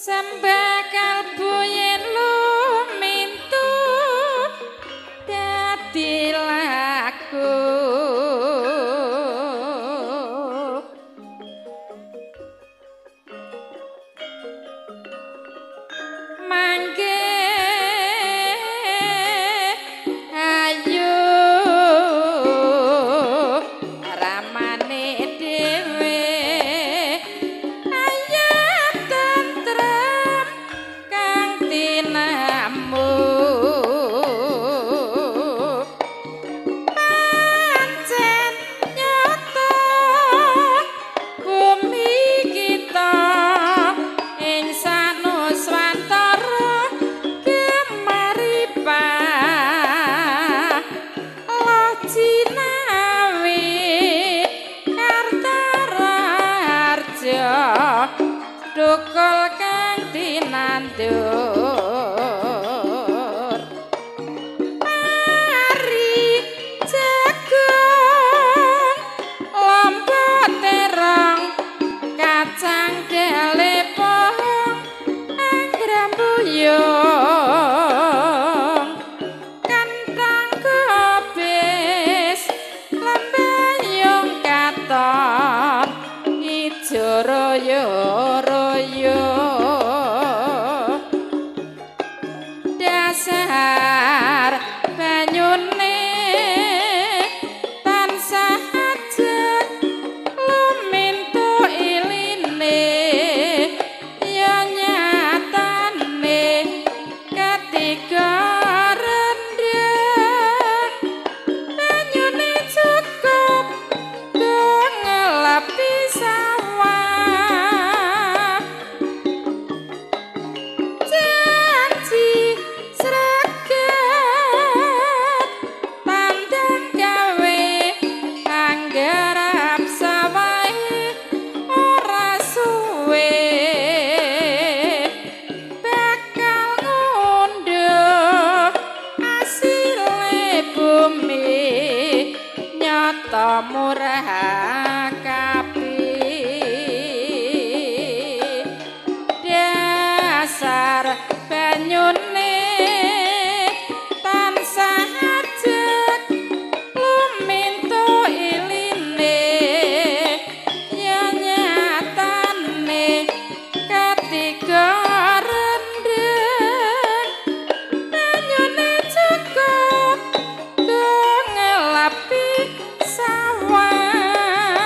Sembah kalbu yen lumintu dadi laku. Mangke ayu ramane dhewe, ayem tentrem kang tinamu. Pancen nyata bumi kita ing sanuswantara gemaripa loh jinawi kartaraharja dukul kang tinandur. Pari jagung lombok terong kacang dele pohong anggrambuyung kentang kobis lembayung katon ijo royo royo. Dasar banyune tansah ajeg lumintu iline, ya nyatane ketiga rendheng banyune cukup go ngelapi sawah. Janji sreget tandang gawe anggarap sawahe ora suwe bakal ngunduh asile bumi nyata murah kapi. Dasar banyune tansah ajeg lumintu iline, ya nyatane ketiga rendheng banyune cukup go ngelapi sawah.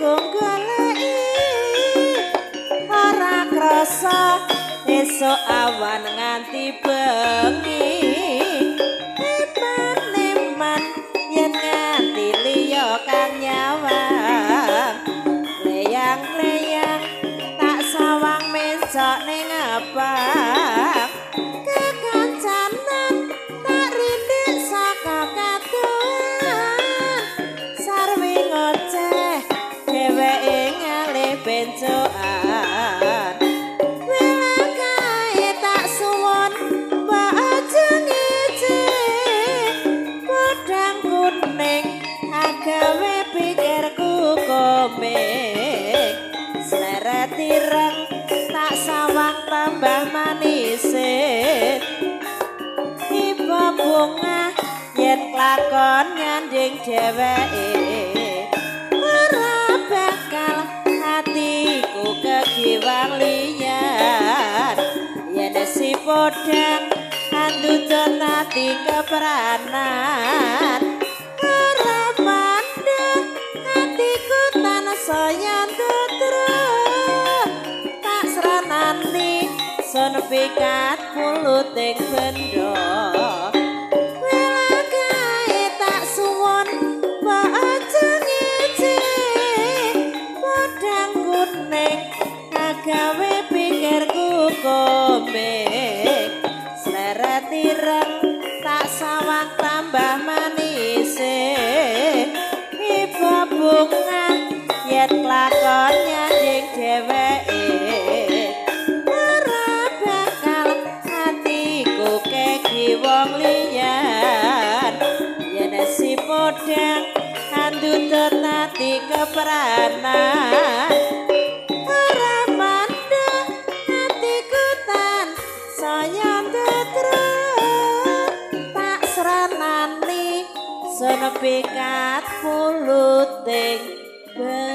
mlaku goleki ora krasa esuk awan nganti bengi eman-eman yen nganti liya kang nyawang kleyang-kleyang tak sawang mencok ning abang kekancanan tak rindik saka kadohan sarwi ngoceh dheweke ngalih bencokan welakae tak suwun mbok aja ngece podang kuning agawe pikirku komeng sleret ireng tak sawang tambah manise tiba bunga yen klakon nyanding dheweke ora bakal hatiku kegiwang liyan yen si podang andutun ati kepranan ora mandek hatiku tansaya ndutro tak sranani sun pikat puluting benda welakae tak suwun mbok aja ngece podang kuning agawe pikirku komeng sleret ireng tak sawang tambah manise iba bunga yen klakon nyanding dheweke ora bakal hatiku kegi wong liyan yen si podang andutut ati kepranan ora mandek hatiku tansaya ndutro tak sranani sun pikat puluting benda.